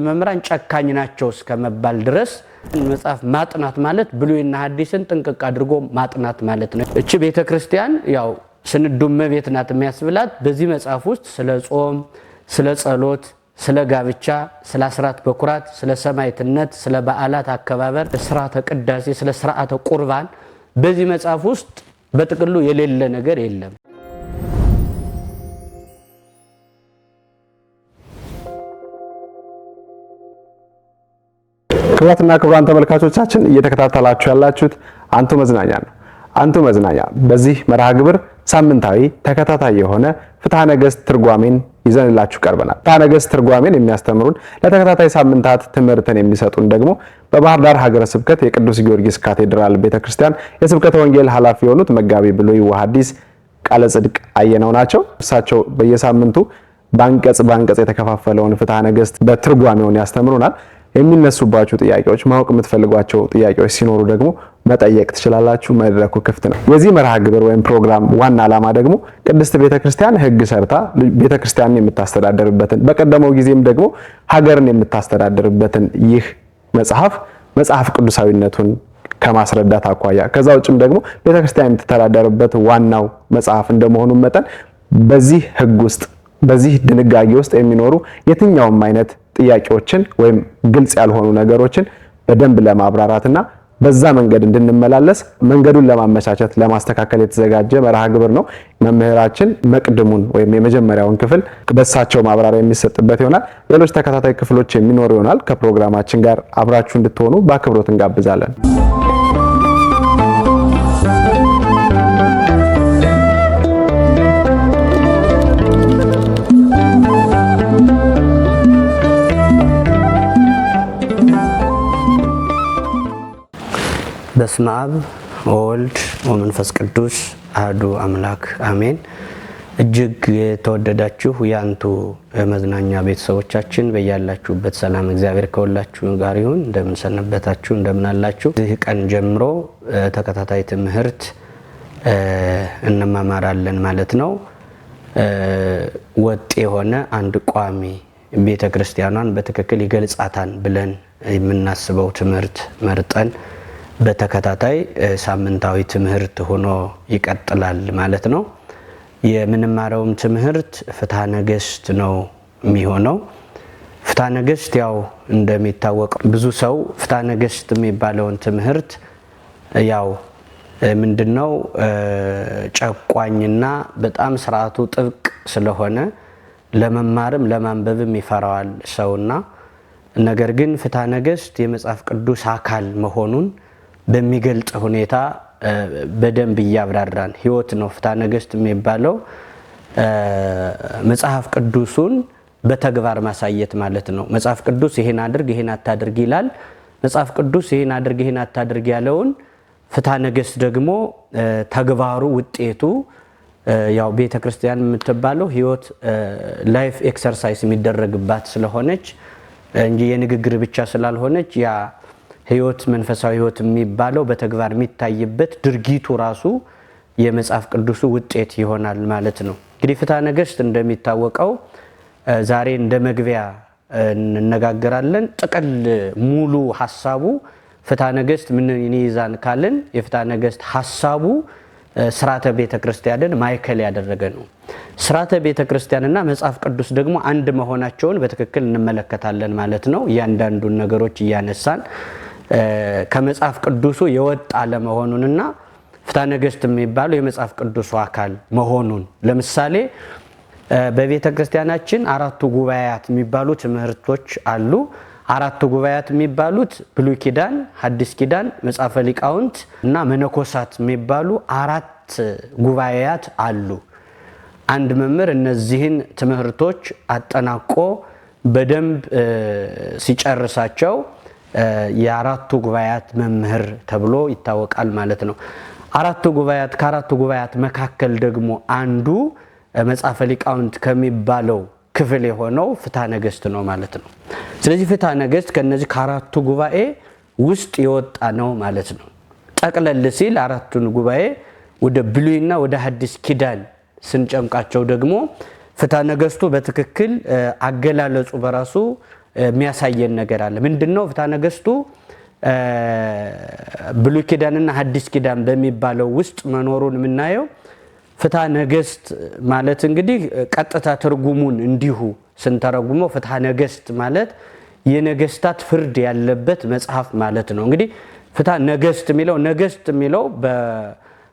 መምህራን ጨካኝ ናቸው እስከመባል ድረስ። መጽሐፍ ማጥናት ማለት ብሉይና ሐዲስን ጥንቅቅ አድርጎ ማጥናት ማለት ነው። እቺ ቤተ ክርስቲያን ያው ስንዱ እመቤት ናት የሚያስብላት በዚህ መጽሐፍ ውስጥ ስለ ጾም፣ ስለ ጸሎት፣ ስለ ጋብቻ፣ ስለ አስራት በኩራት፣ ስለ ሰማዕትነት፣ ስለ በዓላት አከባበር፣ ስርዓተ ቅዳሴ፣ ስለ ስርዓተ ቁርባን በዚህ መጽሐፍ ውስጥ በጥቅሉ የሌለ ነገር የለም። ክቡራትና ክቡራን ተመልካቾቻችን፣ እየተከታተላችሁ ያላችሁት አንቱ መዝናኛ ነው። አንቱ መዝናኛ በዚህ መርሃ ግብር ሳምንታዊ ተከታታይ የሆነ ፍትሐ ነገሥት ትርጓሜን ይዘንላችሁ ቀርበናል። ፍትሐ ነገሥት ትርጓሜን የሚያስተምሩን፣ ለተከታታይ ሳምንታት ትምህርትን የሚሰጡን ደግሞ በባህር ዳር ሀገረ ስብከት የቅዱስ ጊዮርጊስ ካቴድራል ቤተክርስቲያን የስብከተ ወንጌል ኃላፊ የሆኑት መጋቢ ብሉይ ወሐዲስ ቃለ ጽድቅ አየነው ናቸው። እሳቸው በየሳምንቱ በአንቀጽ በአንቀጽ የተከፋፈለውን ፍትሐ ነገሥት በትርጓሜውን ያስተምሩናል። የሚነሱባችሁ ጥያቄዎች፣ ማወቅ የምትፈልጓቸው ጥያቄዎች ሲኖሩ ደግሞ መጠየቅ ትችላላችሁ። መድረኩ ክፍት ነው። የዚህ መርሃ ግብር ወይም ፕሮግራም ዋና ዓላማ ደግሞ ቅድስት ቤተክርስቲያን ሕግ ሰርታ ቤተክርስቲያንን የምታስተዳድርበትን፣ በቀደመው ጊዜም ደግሞ ሀገርን የምታስተዳድርበትን ይህ መጽሐፍ መጽሐፍ ቅዱሳዊነቱን ከማስረዳት አኳያ፣ ከዛ ውጭም ደግሞ ቤተክርስቲያን የምትተዳደርበት ዋናው መጽሐፍ እንደመሆኑ መጠን በዚህ ሕግ ውስጥ፣ በዚህ ድንጋጌ ውስጥ የሚኖሩ የትኛውም አይነት ጥያቄዎችን ወይም ግልጽ ያልሆኑ ነገሮችን በደንብ ለማብራራትና በዛ መንገድ እንድንመላለስ መንገዱን ለማመቻቸት፣ ለማስተካከል የተዘጋጀ መርሃ ግብር ነው። መምህራችን መቅድሙን ወይም የመጀመሪያውን ክፍል በሳቸው ማብራሪያ የሚሰጥበት ይሆናል። ሌሎች ተከታታይ ክፍሎች የሚኖሩ ይሆናል። ከፕሮግራማችን ጋር አብራችሁ እንድትሆኑ በአክብሮት እንጋብዛለን። በስመ አብ ወወልድ ወመንፈስ ቅዱስ አህዱ አምላክ አሜን። እጅግ የተወደዳችሁ የአንቱ መዝናኛ ቤተሰቦቻችን፣ በያላችሁበት ሰላም እግዚአብሔር ከሁላችሁ ጋር ይሁን። እንደምን ሰነበታችሁ? እንደምን አላችሁ? ይህ ቀን ጀምሮ ተከታታይ ትምህርት እንማማራለን ማለት ነው። ወጥ የሆነ አንድ ቋሚ ቤተ ክርስቲያኗን በትክክል ይገልጻታል ብለን የምናስበው ትምህርት መርጠን በተከታታይ ሳምንታዊ ትምህርት ሆኖ ይቀጥላል ማለት ነው። የምንማረውም ትምህርት ፍትሐ ነገሥት ነው የሚሆነው። ፍትሐ ነገሥት ያው እንደሚታወቀው ብዙ ሰው ፍትሐ ነገሥት የሚባለውን ትምህርት ያው ምንድነው ጨቋኝና በጣም ስርዓቱ ጥብቅ ስለሆነ ለመማርም ለማንበብም ይፈራዋል ሰውና፣ ነገር ግን ፍትሐ ነገሥት የመጽሐፍ ቅዱስ አካል መሆኑን በሚገልጽ ሁኔታ በደንብ እያብራራን፣ ሕይወት ነው ፍትሐ ነገሥት የሚባለው፣ መጽሐፍ ቅዱሱን በተግባር ማሳየት ማለት ነው። መጽሐፍ ቅዱስ ይሄን አድርግ፣ ይሄን አታድርግ ይላል። መጽሐፍ ቅዱስ ይሄን አድርግ፣ ይሄን አታድርግ ያለውን ፍትሐ ነገሥት ደግሞ ተግባሩ ውጤቱ፣ ያው ቤተ ክርስቲያን የምትባለው ሕይወት life exercise የሚደረግባት ስለሆነች እንጂ የንግግር ብቻ ስላልሆነች፣ ያ ህይወት፣ መንፈሳዊ ህይወት የሚባለው በተግባር የሚታይበት ድርጊቱ ራሱ የመጽሐፍ ቅዱሱ ውጤት ይሆናል ማለት ነው። እንግዲህ ፍትሐ ነገሥት እንደሚታወቀው ዛሬ እንደ መግቢያ እንነጋገራለን። ጥቅል ሙሉ ሀሳቡ ፍትሐ ነገሥት ምን ይይዛን ካልን የፍትሐ ነገሥት ሀሳቡ ስርዓተ ቤተ ክርስቲያንን ማዕከል ያደረገ ነው። ስርዓተ ቤተ ክርስቲያንና መጽሐፍ ቅዱስ ደግሞ አንድ መሆናቸውን በትክክል እንመለከታለን ማለት ነው። እያንዳንዱን ነገሮች እያነሳን ከመጽሐፍ ቅዱሱ የወጣ ለመሆኑንና ፍትሐ ነገሥት የሚባለው የመጽሐፍ ቅዱሱ አካል መሆኑን፣ ለምሳሌ በቤተ ክርስቲያናችን አራቱ ጉባኤያት የሚባሉ ትምህርቶች አሉ። አራቱ ጉባኤያት የሚባሉት ብሉይ ኪዳን፣ ሐዲስ ኪዳን፣ መጽሐፈ ሊቃውንት እና መነኮሳት የሚባሉ አራት ጉባኤያት አሉ። አንድ መምህር እነዚህን ትምህርቶች አጠናቆ በደንብ ሲጨርሳቸው የአራቱ ጉባኤያት መምህር ተብሎ ይታወቃል ማለት ነው። አራቱ ጉባኤያት፣ ከአራቱ ጉባኤያት መካከል ደግሞ አንዱ መጽሐፈ ሊቃውንት ከሚባለው ክፍል የሆነው ፍትሐ ነገሥት ነው ማለት ነው። ስለዚህ ፍትሐ ነገሥት ከነዚህ ከአራቱ ጉባኤ ውስጥ የወጣ ነው ማለት ነው። ጠቅለል ሲል አራቱን ጉባኤ ወደ ብሉይና ወደ ሐዲስ ኪዳን ስንጨምቃቸው ደግሞ ፍትሐ ነገሥቱ በትክክል አገላለጹ በራሱ የሚያሳየን ነገር አለ። ምንድነው? ፍትሐ ነገሥቱ ብሉይ ኪዳንና ሐዲስ ኪዳን በሚባለው ውስጥ መኖሩን የምናየው ፍትሐ ነገሥት ማለት እንግዲህ ቀጥታ ትርጉሙን እንዲሁ ስንተረጉመው ፍትሐ ነገሥት ማለት የነገስታት ፍርድ ያለበት መጽሐፍ ማለት ነው። እንግዲህ ፍትሐ ነገሥት የሚለው ነገሥት የሚለው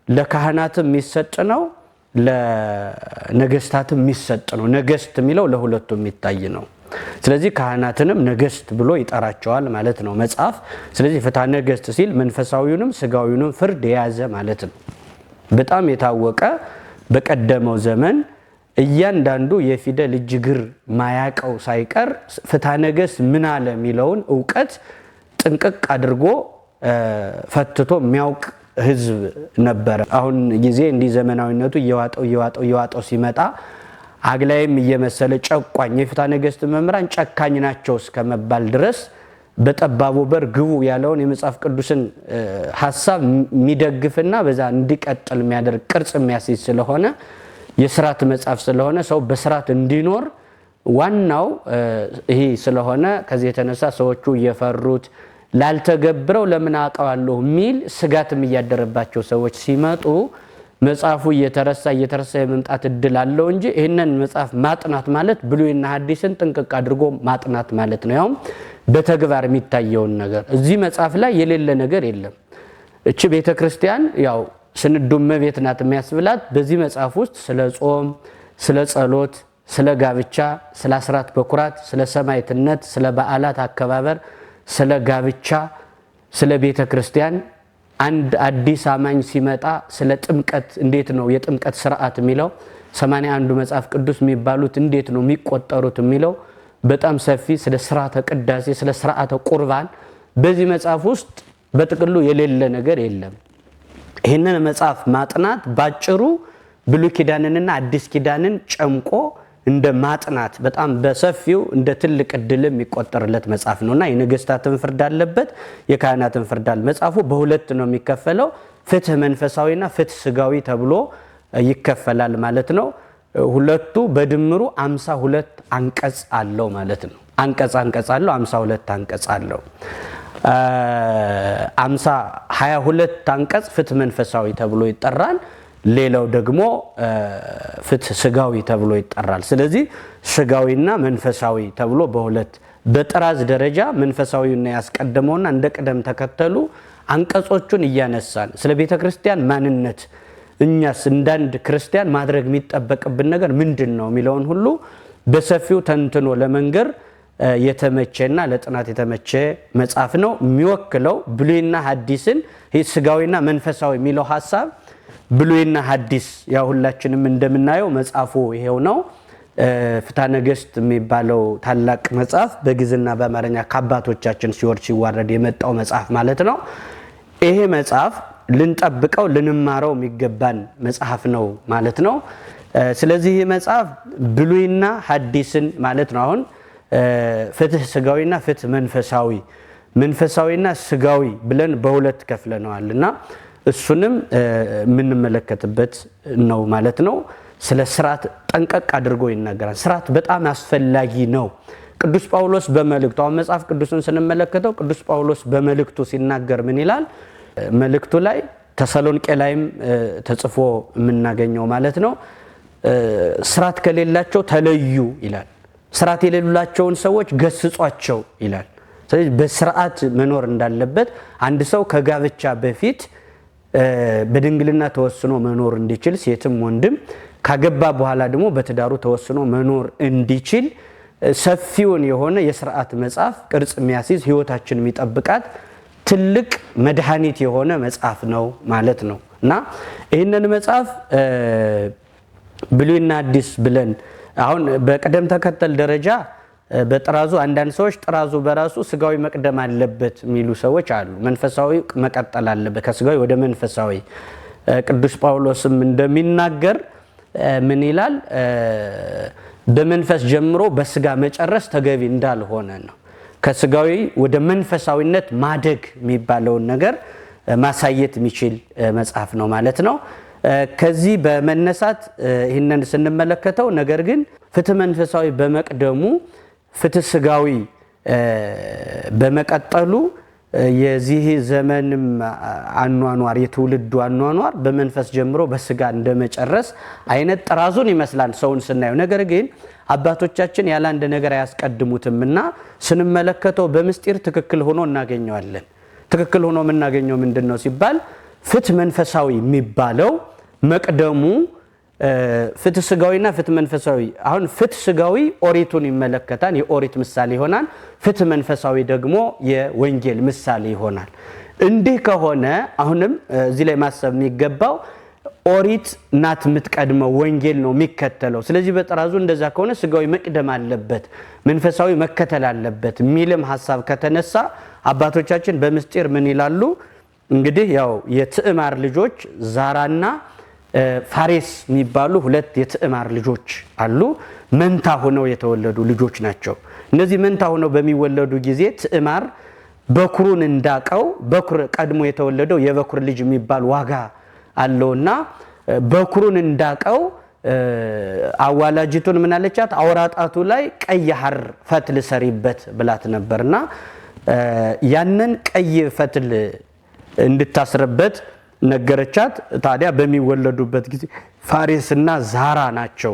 ለካህናትም የሚሰጥ ነው፣ ለነገስታትም የሚሰጥ ነው። ነገስት የሚለው ለሁለቱ የሚታይ ነው። ስለዚህ ካህናትንም ነገስት ብሎ ይጠራቸዋል ማለት ነው መጽሐፍ። ስለዚህ ፍትሐ ነገስት ሲል መንፈሳዊውንም ስጋዊውንም ፍርድ የያዘ ማለት ነው። በጣም የታወቀ በቀደመው ዘመን እያንዳንዱ የፊደል እጅ እግር ማያቀው ሳይቀር ፍትሐ ነገስት ምን አለ የሚለውን እውቀት ጥንቅቅ አድርጎ ፈትቶ የሚያውቅ ህዝብ ነበረ። አሁን ጊዜ እንዲህ ዘመናዊነቱ እየዋጠው እየዋጠው እየዋጠው ሲመጣ አግላይም እየመሰለ ጨቋኝ የፍትሐ ነገስት መምህራን ጨካኝ ናቸው እስከመባል ድረስ በጠባቡ በር ግቡ ያለውን የመጽሐፍ ቅዱስን ሀሳብ የሚደግፍና በዛ እንዲቀጥል የሚያደርግ ቅርጽ የሚያስይዝ ስለሆነ የስርዓት መጽሐፍ ስለሆነ ሰው በስርዓት እንዲኖር ዋናው ይሄ ስለሆነ ከዚህ የተነሳ ሰዎቹ እየፈሩት ላልተገብረው ለምን አውቀዋለሁ የሚል ስጋትም እያደረባቸው ሰዎች ሲመጡ መጽሐፉ እየተረሳ እየተረሳ የመምጣት እድል አለው እንጂ ይህንን መጽሐፍ ማጥናት ማለት ብሉይና ሐዲስን ጥንቅቅ አድርጎ ማጥናት ማለት ነው። ያውም በተግባር የሚታየውን ነገር እዚህ መጽሐፍ ላይ የሌለ ነገር የለም። እቺ ቤተ ክርስቲያን ያው ስንዱ እመቤት ናት የሚያስብላት በዚህ መጽሐፍ ውስጥ ስለ ጾም፣ ስለ ጸሎት፣ ስለ ጋብቻ፣ ስለ አስራት በኩራት፣ ስለ ሰማዕትነት፣ ስለ በዓላት አከባበር፣ ስለ ጋብቻ፣ ስለ ቤተ ክርስቲያን አንድ አዲስ አማኝ ሲመጣ ስለ ጥምቀት እንዴት ነው የጥምቀት ስርዓት የሚለው 81ዱ መጽሐፍ ቅዱስ የሚባሉት እንዴት ነው የሚቆጠሩት የሚለው በጣም ሰፊ ስለ ስርዓተ ቅዳሴ፣ ስለ ስርዓተ ቁርባን በዚህ መጽሐፍ ውስጥ በጥቅሉ የሌለ ነገር የለም። ይህንን መጽሐፍ ማጥናት ባጭሩ ብሉይ ኪዳንንና አዲስ ኪዳንን ጨምቆ እንደ ማጥናት በጣም በሰፊው እንደ ትልቅ እድል የሚቆጠርለት መጽሐፍ ነውና የነገስታትን ፍርድ አለበት፣ የካህናትን ፍርድ አለ። መጽሐፉ በሁለት ነው የሚከፈለው፣ ፍትህ መንፈሳዊና ፍትህ ስጋዊ ተብሎ ይከፈላል ማለት ነው። ሁለቱ በድምሩ 52 አንቀጽ አለው ማለት ነው። አንቀጽ አንቀጽ አለው፣ 52 አንቀጽ አለው። 22 አንቀጽ ፍትህ መንፈሳዊ ተብሎ ይጠራል። ሌላው ደግሞ ፍትህ ስጋዊ ተብሎ ይጠራል። ስለዚህ ስጋዊና መንፈሳዊ ተብሎ በሁለት በጥራዝ ደረጃ መንፈሳዊና ያስቀደመውና እንደ ቅደም ተከተሉ አንቀጾቹን እያነሳን ስለ ቤተ ክርስቲያን ማንነት እኛስ እንዳንድ ክርስቲያን ማድረግ የሚጠበቅብን ነገር ምንድን ነው የሚለውን ሁሉ በሰፊው ተንትኖ ለመንገር የተመቸና ለጥናት የተመቸ መጽሐፍ ነው። የሚወክለው ብሉይና ሐዲስን ስጋዊና መንፈሳዊ የሚለው ሀሳብ ብሉይና ሐዲስ ያው ሁላችንም እንደምናየው መጽሐፉ ይሄው ነው። ፍትሐ ነገሥት የሚባለው ታላቅ መጽሐፍ በግዕዝና በአማርኛ ከአባቶቻችን ሲወርድ ሲዋረድ የመጣው መጽሐፍ ማለት ነው። ይሄ መጽሐፍ ልንጠብቀው ልንማረው የሚገባን መጽሐፍ ነው ማለት ነው። ስለዚህ ይህ መጽሐፍ ብሉይና ሐዲስን ማለት ነው። አሁን ፍትህ ስጋዊና ፍትህ መንፈሳዊ፣ መንፈሳዊና ስጋዊ ብለን በሁለት ከፍለነዋል እና እሱንም የምንመለከትበት ነው ማለት ነው። ስለ ስርዓት ጠንቀቅ አድርጎ ይናገራል። ስርዓት በጣም አስፈላጊ ነው። ቅዱስ ጳውሎስ በመልእክቱ አሁን መጽሐፍ ቅዱስን ስንመለከተው ቅዱስ ጳውሎስ በመልእክቱ ሲናገር ምን ይላል? መልእክቱ ላይ ተሰሎንቄ ላይም ተጽፎ የምናገኘው ማለት ነው። ስርዓት ከሌላቸው ተለዩ ይላል። ስርዓት የሌላቸውን ሰዎች ገስጿቸው ይላል። ስለዚህ በስርዓት መኖር እንዳለበት አንድ ሰው ከጋብቻ በፊት በድንግልና ተወስኖ መኖር እንዲችል ሴትም ወንድም ካገባ በኋላ ደግሞ በትዳሩ ተወስኖ መኖር እንዲችል ሰፊውን የሆነ የስርዓት መጽሐፍ ቅርጽ የሚያስይዝ ሕይወታችን የሚጠብቃት ትልቅ መድኃኒት የሆነ መጽሐፍ ነው ማለት ነው እና ይህንን መጽሐፍ ብሉይና አዲስ ብለን አሁን በቅደም ተከተል ደረጃ በጥራዙ አንዳንድ ሰዎች ጥራዙ በራሱ ስጋዊ መቅደም አለበት የሚሉ ሰዎች አሉ። መንፈሳዊ መቀጠል አለበት፣ ከስጋዊ ወደ መንፈሳዊ። ቅዱስ ጳውሎስም እንደሚናገር ምን ይላል? በመንፈስ ጀምሮ በስጋ መጨረስ ተገቢ እንዳልሆነ ነው። ከስጋዊ ወደ መንፈሳዊነት ማደግ የሚባለውን ነገር ማሳየት የሚችል መጽሐፍ ነው ማለት ነው። ከዚህ በመነሳት ይህንን ስንመለከተው ነገር ግን ፍትህ መንፈሳዊ በመቅደሙ ፍትህ ስጋዊ በመቀጠሉ የዚህ ዘመንም አኗኗር የትውልዱ አኗኗር በመንፈስ ጀምሮ በስጋ እንደመጨረስ አይነት ጥራዙን ይመስላል ሰውን ስናየው። ነገር ግን አባቶቻችን ያለ አንድ ነገር አያስቀድሙትምና ስንመለከተው በምስጢር ትክክል ሆኖ እናገኘዋለን። ትክክል ሆኖ የምናገኘው ምንድን ነው ሲባል ፍትሕ መንፈሳዊ የሚባለው መቅደሙ፣ ፍትሕ ስጋዊና ፍትሕ መንፈሳዊ። አሁን ፍትሕ ስጋዊ ኦሪቱን ይመለከታል፣ የኦሪት ምሳሌ ይሆናል። ፍትሕ መንፈሳዊ ደግሞ የወንጌል ምሳሌ ይሆናል። እንዲህ ከሆነ አሁንም እዚህ ላይ ማሰብ የሚገባው ኦሪት ናት የምትቀድመው፣ ወንጌል ነው የሚከተለው። ስለዚህ በጥራዙ እንደዛ ከሆነ ስጋዊ መቅደም አለበት፣ መንፈሳዊ መከተል አለበት የሚልም ሀሳብ ከተነሳ አባቶቻችን በምስጢር ምን ይላሉ? እንግዲህ ያው የትዕማር ልጆች ዛራና ፋሬስ የሚባሉ ሁለት የትዕማር ልጆች አሉ። መንታ ሆነው የተወለዱ ልጆች ናቸው። እነዚህ መንታ ሆነው በሚወለዱ ጊዜ ትዕማር በኩሩን እንዳቀው፣ በኩር ቀድሞ የተወለደው የበኩር ልጅ የሚባል ዋጋ አለውና በኩሩን እንዳቀው አዋላጅቱን ምን አለቻት? አውራጣቱ ላይ ቀይ ሐር ፈትል ሰሪበት ብላት ነበርና ያንን ቀይ ፈትል እንድታስርበት ነገረቻት። ታዲያ በሚወለዱበት ጊዜ ፋሬስና ዛራ ናቸው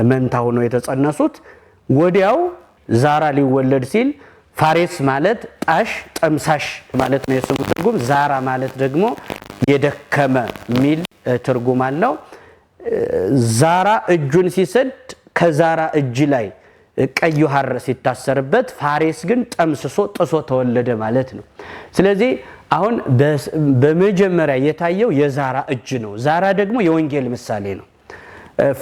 መንታ ሆነው የተጸነሱት። ወዲያው ዛራ ሊወለድ ሲል፣ ፋሬስ ማለት ጣሽ ጠምሳሽ ማለት ነው የስሙ ትርጉም። ዛራ ማለት ደግሞ የደከመ የሚል ትርጉም አለው። ዛራ እጁን ሲሰድ ከዛራ እጅ ላይ ቀዩ ሐር ሲታሰርበት፣ ፋሬስ ግን ጠምስሶ ጥሶ ተወለደ ማለት ነው። ስለዚህ አሁን በመጀመሪያ የታየው የዛራ እጅ ነው። ዛራ ደግሞ የወንጌል ምሳሌ ነው።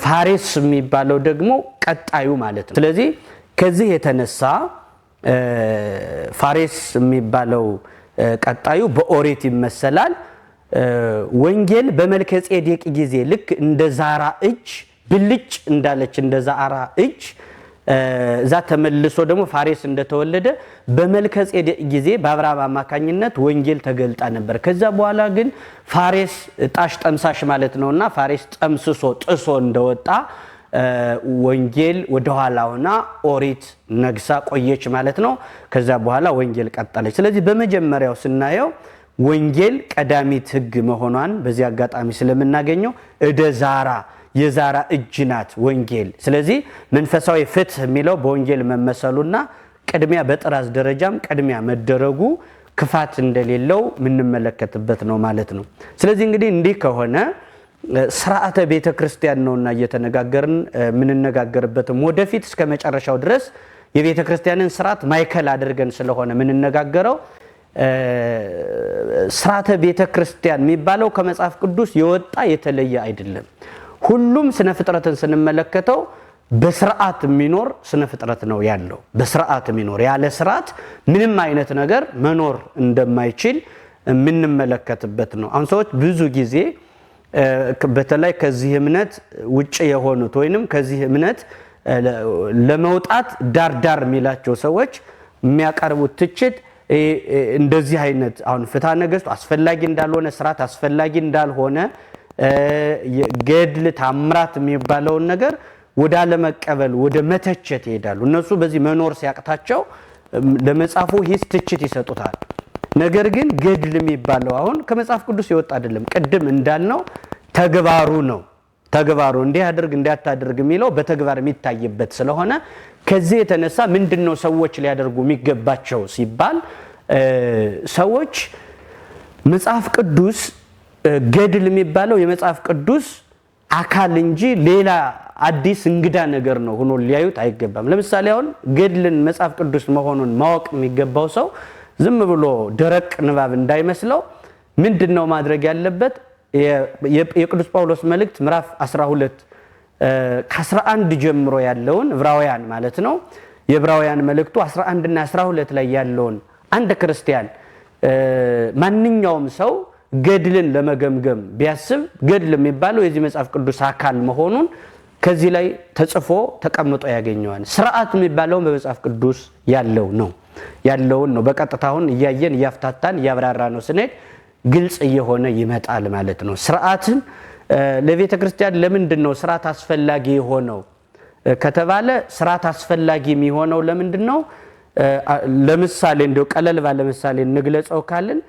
ፋሬስ የሚባለው ደግሞ ቀጣዩ ማለት ነው። ስለዚህ ከዚህ የተነሳ ፋሬስ የሚባለው ቀጣዩ በኦሪት ይመሰላል። ወንጌል በመልከ ጼዴቅ ጊዜ ልክ እንደ ዛራ እጅ ብልጭ እንዳለች፣ እንደ ዛራ እጅ እዛ ተመልሶ ደግሞ ፋሬስ እንደተወለደ፣ በመልከ ጼዴቅ ጊዜ በአብርሃም አማካኝነት ወንጌል ተገልጣ ነበር። ከዛ በኋላ ግን ፋሬስ ጣሽ ጠምሳሽ ማለት ነውና ፋሬስ ጠምስሶ ጥሶ እንደወጣ ወንጌል ወደኋላ ሆና ኦሪት ነግሳ ቆየች ማለት ነው። ከዛ በኋላ ወንጌል ቀጠለች። ስለዚህ በመጀመሪያው ስናየው ወንጌል ቀዳሚት ሕግ መሆኗን በዚህ አጋጣሚ ስለምናገኘው እደ ዛራ፣ የዛራ እጅ ናት ወንጌል። ስለዚህ መንፈሳዊ ፍትሕ የሚለው በወንጌል መመሰሉና ቅድሚያ በጥራዝ ደረጃም ቅድሚያ መደረጉ ክፋት እንደሌለው የምንመለከትበት ነው ማለት ነው። ስለዚህ እንግዲህ እንዲህ ከሆነ ስርዓተ ቤተ ክርስቲያን ነውና እየተነጋገርን የምንነጋገርበትም ወደፊት እስከ መጨረሻው ድረስ የቤተ ክርስቲያንን ስርዓት ማዕከል አድርገን ስለሆነ የምንነጋገረው፣ ስርዓተ ቤተ ክርስቲያን የሚባለው ከመጽሐፍ ቅዱስ የወጣ የተለየ አይደለም። ሁሉም ስነ ፍጥረትን ስንመለከተው በስርዓት የሚኖር ስነ ፍጥረት ነው ያለው። በስርዓት የሚኖር፣ ያለ ስርዓት ምንም አይነት ነገር መኖር እንደማይችል የምንመለከትበት ነው። አሁን ሰዎች ብዙ ጊዜ በተለይ ከዚህ እምነት ውጭ የሆኑት ወይንም ከዚህ እምነት ለመውጣት ዳር ዳር የሚላቸው ሰዎች የሚያቀርቡት ትችት እንደዚህ አይነት አሁን ፍትሐ ነገሥቱ አስፈላጊ እንዳልሆነ፣ ስርዓት አስፈላጊ እንዳልሆነ፣ ገድል ታምራት የሚባለውን ነገር ወደ አለመቀበል ወደ መተቸት ይሄዳሉ። እነሱ በዚህ መኖር ሲያቅታቸው ለመጽሐፉ ሂስ ትችት ይሰጡታል። ነገር ግን ገድል የሚባለው አሁን ከመጽሐፍ ቅዱስ የወጣ አይደለም። ቅድም እንዳልነው ተግባሩ ነው። ተግባሩ እንዲህ አድርግ እንዲያታድርግ የሚለው በተግባር የሚታይበት ስለሆነ ከዚህ የተነሳ ምንድን ነው ሰዎች ሊያደርጉ የሚገባቸው ሲባል ሰዎች መጽሐፍ ቅዱስ ገድል የሚባለው የመጽሐፍ ቅዱስ አካል እንጂ ሌላ አዲስ እንግዳ ነገር ነው ሆኖ ሊያዩት አይገባም። ለምሳሌ አሁን ገድልን መጽሐፍ ቅዱስ መሆኑን ማወቅ የሚገባው ሰው ዝም ብሎ ደረቅ ንባብ እንዳይመስለው ምንድን ነው ማድረግ ያለበት? የቅዱስ ጳውሎስ መልእክት ምዕራፍ 12 ከ11 ጀምሮ ያለውን፣ ዕብራውያን ማለት ነው። የዕብራውያን መልእክቱ 11 እና 12 ላይ ያለውን አንድ ክርስቲያን ማንኛውም ሰው ገድልን ለመገምገም ቢያስብ ገድል የሚባለው የዚህ መጽሐፍ ቅዱስ አካል መሆኑን ከዚህ ላይ ተጽፎ ተቀምጦ ያገኘዋል። ስርዓት የሚባለውን በመጽሐፍ ቅዱስ ያለው ነው ያለውን ነው። በቀጥታ አሁን እያየን እያፍታታን እያብራራ ነው ስንሄድ ግልጽ እየሆነ ይመጣል ማለት ነው። ስርዓትን ለቤተ ክርስቲያን ለምንድን ነው ስርዓት አስፈላጊ የሆነው ከተባለ ስርዓት አስፈላጊ የሚሆነው ለምንድን ነው? ለምሳሌ እንደው ቀለል ባለ ምሳሌ እንግለጸው ካልን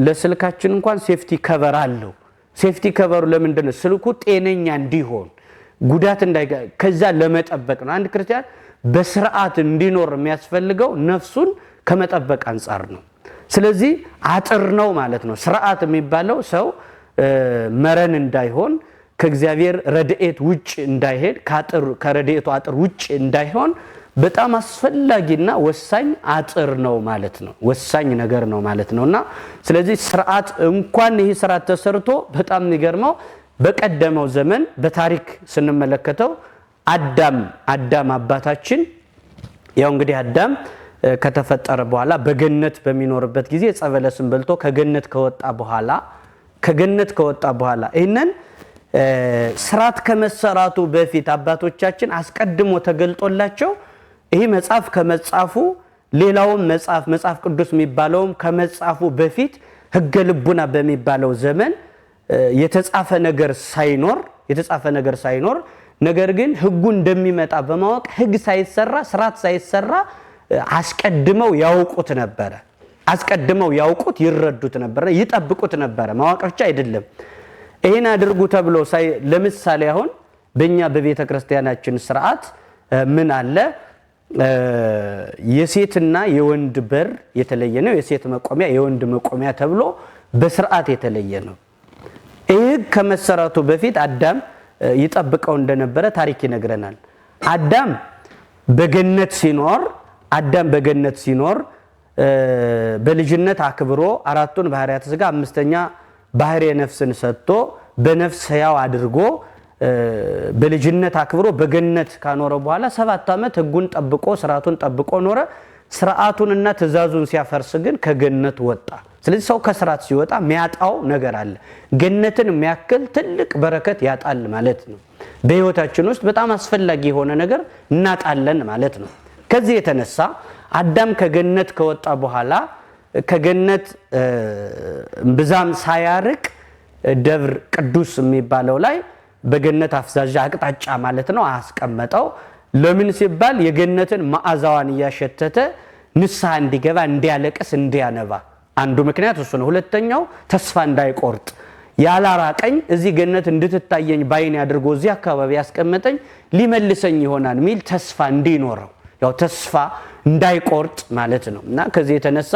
ለስልካችን እንኳን safety cover አለው። Safety cover ኡ ለምንድን ነው? ስልኩ ጤነኛ እንዲሆን፣ ጉዳት እንዳይገ ከዛ ለመጠበቅ ነው። አንድ ክርስቲያን በስርዓት እንዲኖር የሚያስፈልገው ነፍሱን ከመጠበቅ አንጻር ነው። ስለዚህ አጥር ነው ማለት ነው። ስርዓት የሚባለው ሰው መረን እንዳይሆን፣ ከእግዚአብሔር ረድኤት ውጭ እንዳይሄድ፣ ከረድኤቱ አጥር ውጭ እንዳይሆን በጣም አስፈላጊና ወሳኝ አጥር ነው ማለት ነው። ወሳኝ ነገር ነው ማለት ነው። እና ስለዚህ ስርዓት እንኳን ይህ ስርዓት ተሰርቶ በጣም የሚገርመው በቀደመው ዘመን በታሪክ ስንመለከተው አዳም አባታችን፣ ያው እንግዲህ አዳም ከተፈጠረ በኋላ በገነት በሚኖርበት ጊዜ ዕፀ በለስን በልቶ ከገነት ከወጣ በኋላ ይህንን ስርዓት ከመሰራቱ በፊት አባቶቻችን አስቀድሞ ተገልጦላቸው፣ ይህ መጽሐፍ ከመጻፉ፣ ሌላውም መጽሐፍ መጽሐፍ ቅዱስ የሚባለውም ከመጻፉ በፊት፣ ሕገ ልቡና በሚባለው ዘመን የተጻፈ ነገር ሳይኖር፣ ነገር ግን ሕጉ እንደሚመጣ በማወቅ ሕግ ሳይሰራ፣ ስርዓት ሳይሰራ አስቀድመው ያውቁት ነበረ። አስቀድመው ያውቁት፣ ይረዱት ነበረ፣ ይጠብቁት ነበረ። ማወቅ ብቻ አይደለም። ይህን አድርጉ ተብሎ፣ ለምሳሌ አሁን በእኛ በቤተ ክርስቲያናችን ስርዓት ምን አለ? የሴትና የወንድ በር የተለየ ነው። የሴት መቆሚያ፣ የወንድ መቆሚያ ተብሎ በስርዓት የተለየ ነው። ይህ ሕግ ከመሰራቱ በፊት አዳም ይጠብቀው እንደነበረ ታሪክ ይነግረናል። አዳም በገነት ሲኖር በልጅነት አክብሮ አራቱን ባህርያተ ሥጋ፣ አምስተኛ ባህርየ ነፍስን ሰጥቶ፣ በነፍስ ሕያው አድርጎ፣ በልጅነት አክብሮ በገነት ካኖረ በኋላ 7 ዓመት ሕጉን ጠብቆ፣ ስርዓቱን ጠብቆ ኖረ። ስርዓቱንና ትእዛዙን ሲያፈርስ ግን ከገነት ወጣ። ስለዚህ ሰው ከስርዓት ሲወጣ የሚያጣው ነገር አለ። ገነትን የሚያክል ትልቅ በረከት ያጣል ማለት ነው። በሕይወታችን ውስጥ በጣም አስፈላጊ የሆነ ነገር እናጣለን ማለት ነው። ከዚህ የተነሳ አዳም ከገነት ከወጣ በኋላ ከገነት ብዛም ሳያርቅ ደብር ቅዱስ የሚባለው ላይ፣ በገነት አፍዛዣ አቅጣጫ ማለት ነው፣ አስቀመጠው። ለምን ሲባል የገነትን መዓዛዋን እያሸተተ ንስሐ እንዲገባ፣ እንዲያለቅስ፣ እንዲያነባ አንዱ ምክንያት እሱ ነው። ሁለተኛው ተስፋ እንዳይቆርጥ፣ ያላራቀኝ እዚህ ገነት እንድትታየኝ ባይኔ አድርጎ እዚህ አካባቢ ያስቀመጠኝ ሊመልሰኝ ይሆናል ሚል ተስፋ እንዲኖረው፣ ያው ተስፋ እንዳይቆርጥ ማለት ነው። እና ከዚህ የተነሳ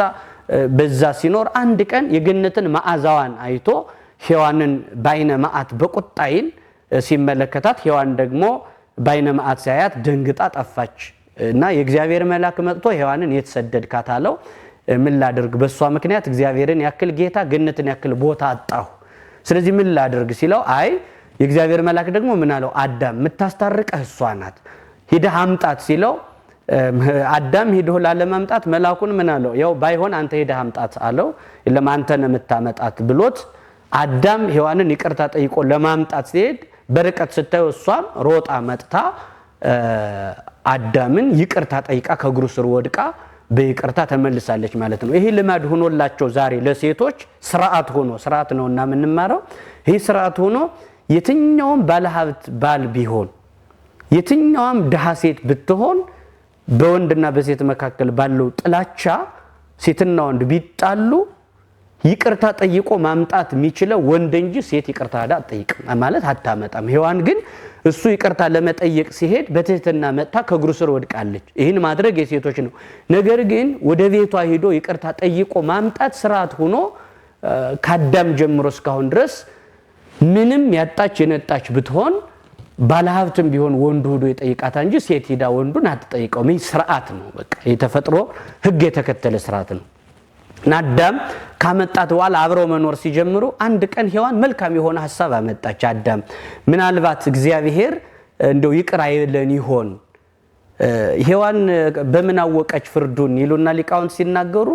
በዛ ሲኖር አንድ ቀን የገነትን መዓዛዋን አይቶ ሔዋንን በአይነ መዓት፣ በቁጣ ዓይን ሲመለከታት፣ ሔዋን ደግሞ በአይነ መዓት ሲያያት ደንግጣ ጠፋች። እና የእግዚአብሔር መልአክ መጥቶ ሔዋንን የት ሰደድካት አለው። ምን ላድርግ? በእሷ ምክንያት እግዚአብሔርን ያክል ጌታ፣ ገነትን ያክል ቦታ አጣሁ። ስለዚህ ምን ላድርግ ሲለው፣ አይ የእግዚአብሔር መልአክ ደግሞ ምን አለው? አዳም፣ የምታስታርቀህ እሷ ናት፣ ሂደህ አምጣት ሲለው፣ አዳም ሂዶ ላለማምጣት መልአኩን ምን አለው? ያው ባይሆን አንተ ሂደህ አምጣት አለው። የለም አንተ ነህ የምታመጣት ብሎት አዳም ሔዋንን ይቅርታ ጠይቆ ለማምጣት ሲሄድ በርቀት ስታየው እሷም ሮጣ መጥታ አዳምን ይቅርታ ጠይቃ፣ ከእግሩ ስር ወድቃ በይቅርታ ተመልሳለች ማለት ነው። ይሄ ልማድ ሆኖላቸው ዛሬ ለሴቶች ስርዓት ሆኖ፣ ስርዓት ነውና የምንማረው፣ ይህ ስርዓት ሆኖ የትኛውም ባለሀብት ባል ቢሆን፣ የትኛውም ድሃ ሴት ብትሆን፣ በወንድና በሴት መካከል ባለው ጥላቻ ሴትና ወንድ ቢጣሉ ይቅርታ ጠይቆ ማምጣት የሚችለው ወንድ እንጂ ሴት ይቅርታ ሄዳ አትጠይቅም፣ ማለት አታመጣም። ሔዋን ግን እሱ ይቅርታ ለመጠየቅ ሲሄድ በትህትና መጥታ ከእግሩ ስር ወድቃለች። ይህን ማድረግ የሴቶች ነው። ነገር ግን ወደ ቤቷ ሂዶ ይቅርታ ጠይቆ ማምጣት ስርዓት ሆኖ ከአዳም ጀምሮ እስካሁን ድረስ ምንም ያጣች የነጣች ብትሆን፣ ባለሀብትም ቢሆን ወንዱ ሂዶ ይጠይቃታል እንጂ ሴት ሂዳ ወንዱን አትጠይቀውም። ይህ ስርዓት ነው። በቃ የተፈጥሮ ሕግ የተከተለ ስርዓት ነው። እና አዳም ካመጣት በኋላ አብረው መኖር ሲጀምሩ አንድ ቀን ሔዋን መልካም የሆነ ሀሳብ አመጣች። አዳም፣ ምናልባት እግዚአብሔር እንደው ይቅር አይለን ይሆን? ሔዋን በምን አወቀች ፍርዱን ይሉና ሊቃውንት ሲናገሩ፣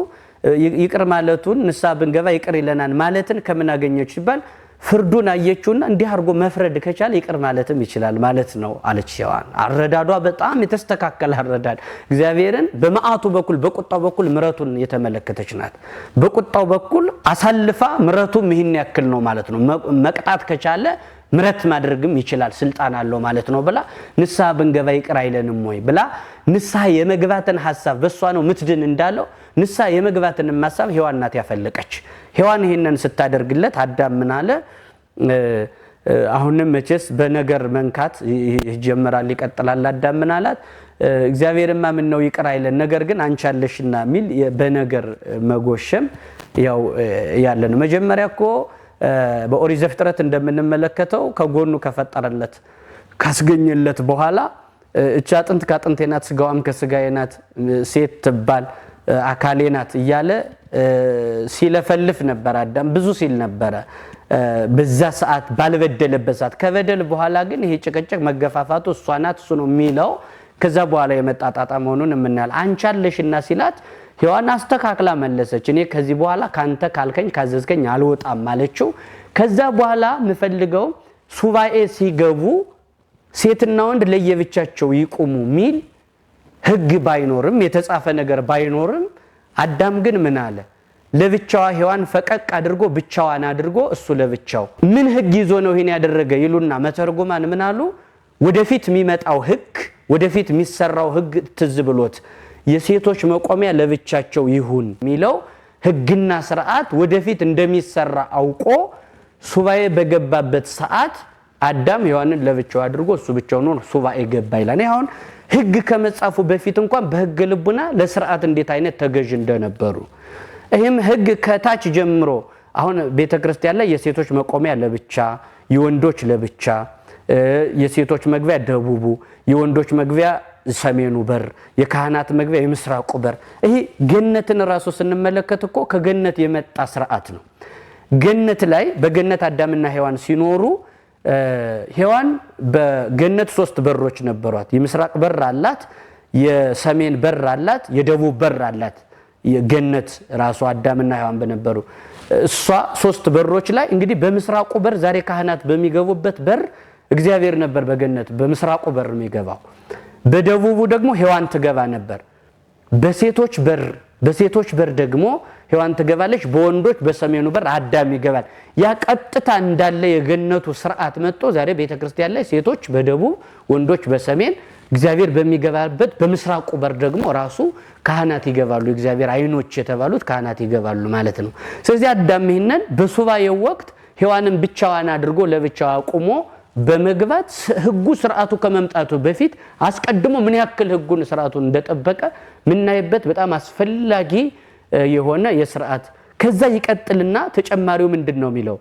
ይቅር ማለቱን፣ ንስሐ ብንገባ ይቅር ይለናል ማለትን ከምን አገኘች ሲባል፣ ፍርዱን አየችውና እንዲህ አድርጎ መፍረድ ከቻለ ይቅር ማለትም ይችላል ማለት ነው አለች ሔዋን። አረዳዷ በጣም የተስተካከለ አረዳድ፣ እግዚአብሔርን በመዓቱ በኩል፣ በቁጣው በኩል ምሕረቱን የተመለከተች ናት። በቁጣው በኩል አሳልፋ ምሕረቱም ይህን ያክል ነው ማለት ነው። መቅጣት ከቻለ ምረት ማድረግም ይችላል፣ ስልጣን አለው ማለት ነው ብላ ንስሐ ብንገባ ይቅር አይለንም ወይ ብላ ንስሐ የመግባትን ሀሳብ በእሷ ነው ምትድን እንዳለው ንስሐ የመግባትን ሀሳብ ሔዋን ናት ያፈለቀች። ሔዋን ይሄንን ስታደርግለት አዳም ምን አለ? አሁንም መቼስ በነገር መንካት ይጀምራል፣ ይቀጥላል። አዳም ምን አላት? እግዚአብሔርማ ምን ነው ይቅር አይለን፣ ነገር ግን አንቺ አለሽና የሚል በነገር መጎሸም ያው ያለ ነው። መጀመሪያ እኮ በኦሪት ዘፍጥረት እንደምንመለከተው ከጎኑ ከፈጠረለት ካስገኘለት በኋላ እቺ አጥንት ከአጥንቴ ናት፣ ስጋዋም ከስጋዬ ናት፣ ሴት ትባል አካሌ ናት እያለ ሲለፈልፍ ነበር። አዳም ብዙ ሲል ነበረ በዛ ሰዓት ባልበደለበት ሰዓት። ከበደል በኋላ ግን ይሄ ጭቅጭቅ መገፋፋቱ እሷ ናት እሱ ነው የሚለው ከዛ በኋላ የመጣ ጣጣ መሆኑን የምናያል። አንቺ አለሽና ሲላት ሔዋን አስተካክላ መለሰች። እኔ ከዚህ በኋላ ካንተ ካልከኝ ካዘዝከኝ አልወጣም አለችው። ከዛ በኋላ የምፈልገው ሱባኤ ሲገቡ ሴትና ወንድ ለየብቻቸው ይቁሙ ሚል ሕግ ባይኖርም የተጻፈ ነገር ባይኖርም አዳም ግን ምን አለ? ለብቻዋ ሔዋን ፈቀቅ አድርጎ ብቻዋን አድርጎ እሱ ለብቻው ምን ሕግ ይዞ ነው ይሄን ያደረገ ይሉና መተርጉማን ምን አሉ? ወደፊት የሚመጣው ሕግ ወደፊት የሚሰራው ሕግ ትዝ ብሎት የሴቶች መቆሚያ ለብቻቸው ይሁን የሚለው ሕግና ስርዓት ወደፊት እንደሚሰራ አውቆ ሱባኤ በገባበት ሰዓት አዳም ሔዋንን ለብቻው አድርጎ እሱ ብቻውን ሆኖ ሱባኤ ገባ ይላል። አሁን ሕግ ከመጻፉ በፊት እንኳን በሕገ ልቡና ለስርዓት እንዴት አይነት ተገዥ እንደነበሩ ይህም ሕግ ከታች ጀምሮ አሁን ቤተ ክርስቲያን ላይ የሴቶች መቆሚያ ለብቻ፣ የወንዶች ለብቻ፣ የሴቶች መግቢያ ደቡቡ፣ የወንዶች መግቢያ ሰሜኑ በር፣ የካህናት መግቢያ የምስራቁ በር። ይሄ ገነትን ራሱ ስንመለከት እኮ ከገነት የመጣ ስርዓት ነው። ገነት ላይ በገነት አዳምና ሔዋን ሲኖሩ ሔዋን በገነት ሶስት በሮች ነበሯት። የምስራቅ በር አላት፣ የሰሜን በር አላት፣ የደቡብ በር አላት። የገነት ራሱ አዳምና ሔዋን በነበሩ እሷ ሶስት በሮች ላይ እንግዲህ በምስራቁ በር ዛሬ ካህናት በሚገቡበት በር እግዚአብሔር ነበር በገነት በምስራቁ በር የሚገባው። በደቡቡ ደግሞ ሔዋን ትገባ ነበር። በሴቶች በር ደግሞ ሔዋን ትገባለች። በወንዶች በሰሜኑ በር አዳም ይገባል። ያ ቀጥታ እንዳለ የገነቱ ስርዓት መጥቶ ዛሬ ቤተክርስቲያን ላይ ሴቶች በደቡብ ወንዶች በሰሜን እግዚአብሔር በሚገባበት በምስራቁ በር ደግሞ ራሱ ካህናት ይገባሉ። እግዚአብሔር አይኖች የተባሉት ካህናት ይገባሉ ማለት ነው። ስለዚህ አዳም ይህንን በሱባኤው ወቅት ሔዋንን ብቻዋን አድርጎ ለብቻዋ አቁሞ በመግባት ሕጉ ስርዓቱ ከመምጣቱ በፊት አስቀድሞ ምን ያክል ሕጉን ስርዓቱን እንደጠበቀ ምናይበት በጣም አስፈላጊ የሆነ የስርዓት ከዛ ይቀጥልና ተጨማሪው ምንድን ነው የሚለው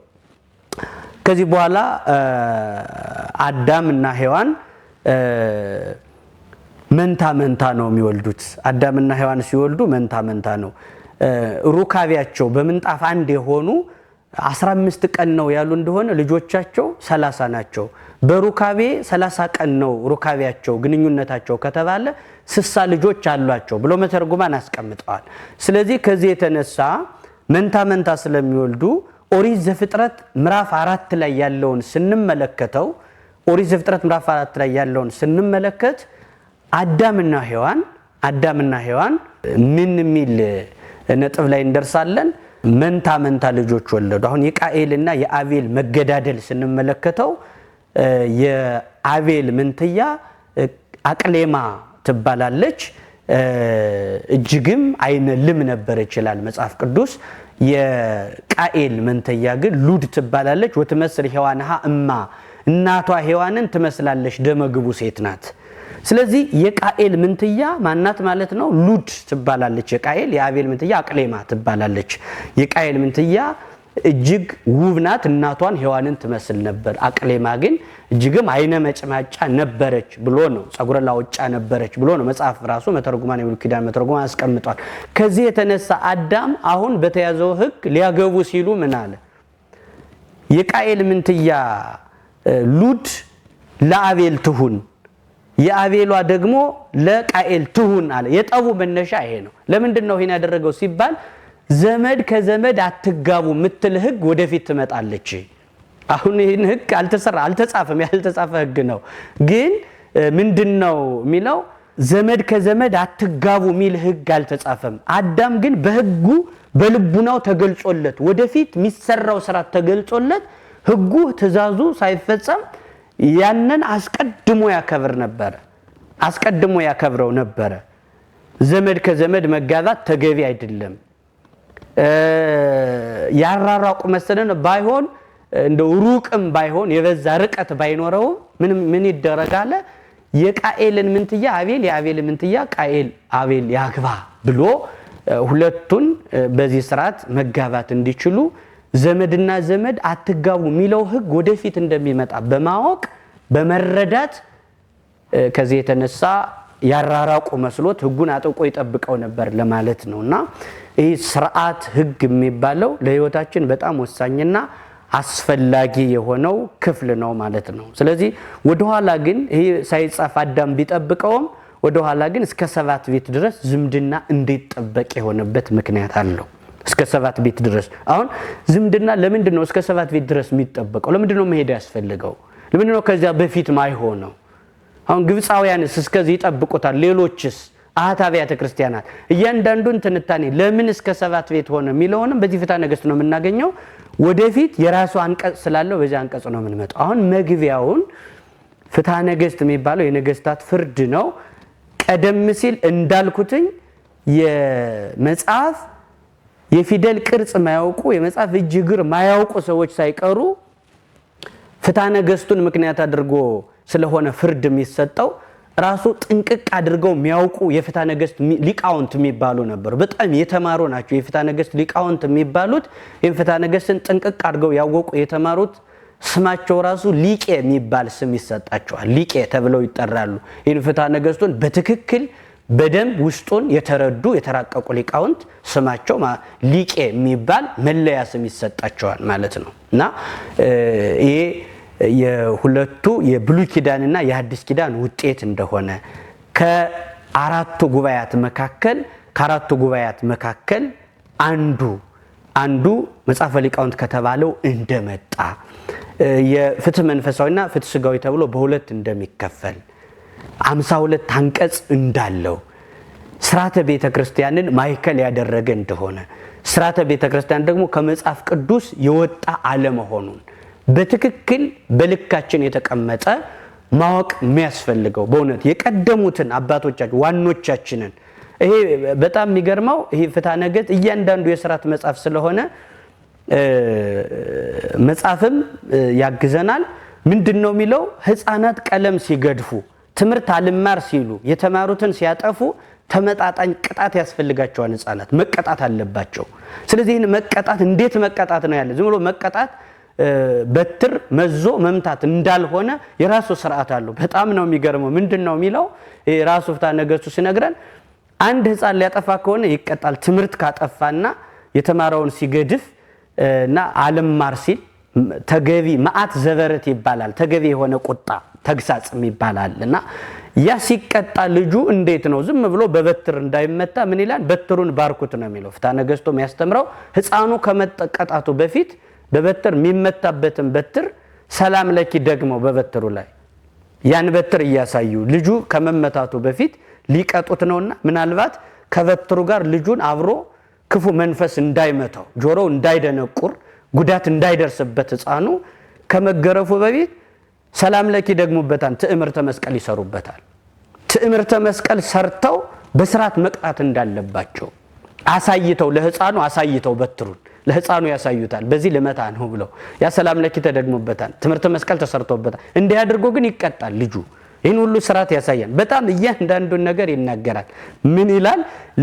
ከዚህ በኋላ አዳምና ሔዋን መንታ መንታ ነው የሚወልዱት። አዳምና ሔዋን ሲወልዱ መንታ መንታ ነው። ሩካቤያቸው በምንጣፍ አንድ የሆኑ 15 ቀን ነው ያሉ እንደሆነ ልጆቻቸው 30 ናቸው። በሩካቤ 30 ቀን ነው ሩካቤያቸው ግንኙነታቸው ከተባለ 60 ልጆች አሏቸው ብሎ መተርጉማን አስቀምጠዋል። ስለዚህ ከዚህ የተነሳ መንታ መንታ ስለሚወልዱ ኦሪት ዘፍጥረት ምዕራፍ 4 ላይ ያለውን ስንመለከተው ኦሪት ዘፍጥረት ምዕራፍ 4 ላይ ያለውን ስንመለከት አዳምና ሔዋን ምን የሚል ነጥብ ላይ እንደርሳለን? መንታ መንታ ልጆች ወለዱ። አሁን የቃኤልና የአቤል መገዳደል ስንመለከተው የአቤል ምንትያ አቅሌማ ትባላለች። እጅግም አይነ ልም ነበረች ይላል መጽሐፍ ቅዱስ። የቃኤል መንትያ ግን ሉድ ትባላለች። ወትመስል ሔዋንሃ እማ እናቷ ሔዋንን ትመስላለች፣ ደመግቡ ሴት ናት። ስለዚህ የቃኤል ምንትያ ማናት ማለት ነው? ሉድ ትባላለች። የቃኤል የአቤል ምንትያ አቅሌማ ትባላለች። የቃኤል ምንትያ እጅግ ውብ ናት፣ እናቷን ሔዋንን ትመስል ነበር። አቅሌማ ግን እጅግም አይነ መጭማጫ ነበረች ብሎ ነው፣ ጸጉረ ላውጫ ነበረች ብሎ ነው መጽሐፍ ራሱ መተርጉማን የብሉይ ኪዳን መተርጉማን አስቀምጧል። ከዚህ የተነሳ አዳም አሁን በተያዘው ሕግ ሊያገቡ ሲሉ ምን አለ? የቃኤል ምንትያ ሉድ ለአቤል ትሁን የአቤሏ ደግሞ ለቃኤል ትሁን አለ። የጠቡ መነሻ ይሄ ነው። ለምንድን ነው ይሄን ያደረገው ሲባል ዘመድ ከዘመድ አትጋቡ ምትል ሕግ ወደፊት ትመጣለች። አሁን ይህን ሕግ አልተሰራ አልተጻፈም፣ ያልተጻፈ ሕግ ነው። ግን ምንድን ነው የሚለው? ዘመድ ከዘመድ አትጋቡ የሚል ሕግ አልተጻፈም። አዳም ግን በሕጉ በልቡናው ተገልጾለት ወደፊት የሚሰራው ስራ ተገልጾለት ሕጉ ትእዛዙ ሳይፈጸም ያንን አስቀድሞ ያከብር ነበረ። አስቀድሞ ያከብረው ነበረ። ዘመድ ከዘመድ መጋባት ተገቢ አይደለም። ያራራቁ መሰለን ባይሆን እንደው ሩቅም ባይሆን የበዛ ርቀት ባይኖረውም ምን ይደረጋል? የቃኤልን ምንትያ አቤል፣ የአቤልን ምንትያ ቃኤል አቤል ያግባ ብሎ ሁለቱን በዚህ ስርዓት መጋባት እንዲችሉ፣ ዘመድና ዘመድ አትጋቡ የሚለው ሕግ ወደፊት እንደሚመጣ በማወቅ በመረዳት፣ ከዚህ የተነሳ ያራራቁ መስሎት ሕጉን አጥብቆ ይጠብቀው ነበር ለማለት ነው። እና ይህ ስርዓት ሕግ የሚባለው ለሕይወታችን በጣም ወሳኝና አስፈላጊ የሆነው ክፍል ነው ማለት ነው። ስለዚህ ወደኋላ ግን ይህ ሳይጻፍ አዳም ቢጠብቀውም ወደኋላ ግን እስከ 7 ቤት ድረስ ዝምድና እንዲጠበቅ የሆነበት ምክንያት አለው። እስከ 7 ቤት ድረስ አሁን ዝምድና ለምንድን ነው እስከ 7 ቤት ድረስ የሚጠበቀው? ለምንድን ነው መሄድ ያስፈልገው? ለምንድን ነው ከዚያ በፊት ማይሆነው? አሁን ግብፃውያንስ እስከዚህ ይጠብቁታል። ሌሎችስ አሃት አብያተ ክርስቲያናት እያንዳንዱን ትንታኔ ለምን እስከ 7 ቤት ሆነ የሚለውንም በዚህ ፍትሐ ነገሥት ነው የምናገኘው። ወደፊት የራሱ አንቀጽ ስላለው በዚህ አንቀጽ ነው የምንመጣው። አሁን መግቢያውን ፍትሐ ነገሥት የሚባለው የነገስታት ፍርድ ነው። ቀደም ሲል እንዳልኩትኝ የመጽሐፍ የፊደል ቅርጽ ማያውቁ፣ የመጽሐፍ እጅ እግር ማያውቁ ሰዎች ሳይቀሩ ፍትሐ ነገሥቱን ምክንያት አድርጎ ስለሆነ ፍርድ የሚሰጠው ራሱ ጥንቅቅ አድርገው የሚያውቁ የፍትሐ ነገሥት ሊቃውንት የሚባሉ ነበሩ። በጣም የተማሩ ናቸው። የፍትሐ ነገሥት ሊቃውንት የሚባሉት ይህን ፍትሐ ነገሥትን ጥንቅቅ አድርገው ያወቁ የተማሩት ስማቸው ራሱ ሊቄ የሚባል ስም ይሰጣቸዋል። ሊቄ ተብለው ይጠራሉ። ይህን ፍትሐ ነገሥቱን በትክክል በደንብ ውስጡን የተረዱ የተራቀቁ ሊቃውንት ስማቸው ሊቄ የሚባል መለያ ስም ይሰጣቸዋል ማለት ነው። እና ይሄ የሁለቱ የብሉይ ኪዳንና የሐዲስ ኪዳን ውጤት እንደሆነ ከአራቱ ጉባኤያት መካከል አንዱ መጽሐፈ ሊቃውንት ከተባለው እንደመጣ፣ የፍትህ መንፈሳዊና ፍትህ ስጋዊ ተብሎ በሁለት እንደሚከፈል፣ 52 አንቀጽ እንዳለው፣ ስርዓተ ቤተ ክርስቲያንን ማዕከል ያደረገ እንደሆነ፣ ስርዓተ ቤተ ክርስቲያን ደግሞ ከመጽሐፍ ቅዱስ የወጣ አለመሆኑን በትክክል በልካችን የተቀመጠ ማወቅ የሚያስፈልገው በእውነት የቀደሙትን አባቶቻችን ዋኖቻችንን። ይሄ በጣም የሚገርመው ይሄ ፍትሐ ነገሥት እያንዳንዱ የስርዓት መጽሐፍ ስለሆነ መጽሐፍም ያግዘናል። ምንድን ነው የሚለው? ሕፃናት ቀለም ሲገድፉ፣ ትምህርት አልማር ሲሉ፣ የተማሩትን ሲያጠፉ ተመጣጣኝ ቅጣት ያስፈልጋቸዋል። ሕፃናት መቀጣት አለባቸው። ስለዚህ ይህን መቀጣት እንዴት መቀጣት ነው ያለ፣ ዝም ብሎ መቀጣት በትር መዞ መምታት እንዳልሆነ የራሱ ስርዓት አለው። በጣም ነው የሚገርመው። ምንድን ነው የሚለው ራሱ ፍትሐ ነገሥቱ ሲነግረን፣ አንድ ሕፃን ሊያጠፋ ከሆነ ይቀጣል። ትምህርት ካጠፋና የተማረውን ሲገድፍ እና አልማር ሲል ተገቢ መዓት ዘበረት ይባላል። ተገቢ የሆነ ቁጣ ተግሳጽ ይባላል። እና ያ ሲቀጣ ልጁ እንዴት ነው ዝም ብሎ በበትር እንዳይመታ ምን ይላል? በትሩን ባርኩት ነው የሚለው። ፍትሐ ነገሥቱ የሚያስተምረው ሕፃኑ ከመቀጣቱ በፊት በበትር የሚመታበትን በትር ሰላም ለኪ ደግሞ በበትሩ ላይ ያን በትር እያሳዩ ልጁ ከመመታቱ በፊት ሊቀጡት ነውና ምናልባት ከበትሩ ጋር ልጁን አብሮ ክፉ መንፈስ እንዳይመታው፣ ጆሮው እንዳይደነቁር፣ ጉዳት እንዳይደርስበት ሕፃኑ ከመገረፉ በፊት ሰላም ለኪ ደግሞበታል። ትዕምርተ መስቀል ይሰሩበታል። ትዕምርተ መስቀል ሰርተው በስርዓት መቅጣት እንዳለባቸው አሳይተው ለሕፃኑ አሳይተው በትሩን ለሕፃኑ ያሳዩታል። በዚህ ልመታ ነው ብለው ያ ሰላም ለኪ ተደግሞበታል። ትምህርተ መስቀል ተሰርቶበታል። እንዲህ አድርጎ ግን ይቀጣል ልጁ። ይህን ሁሉ ስርዓት ያሳያል። በጣም እያንዳንዱን ነገር ይናገራል። ምን ይላል?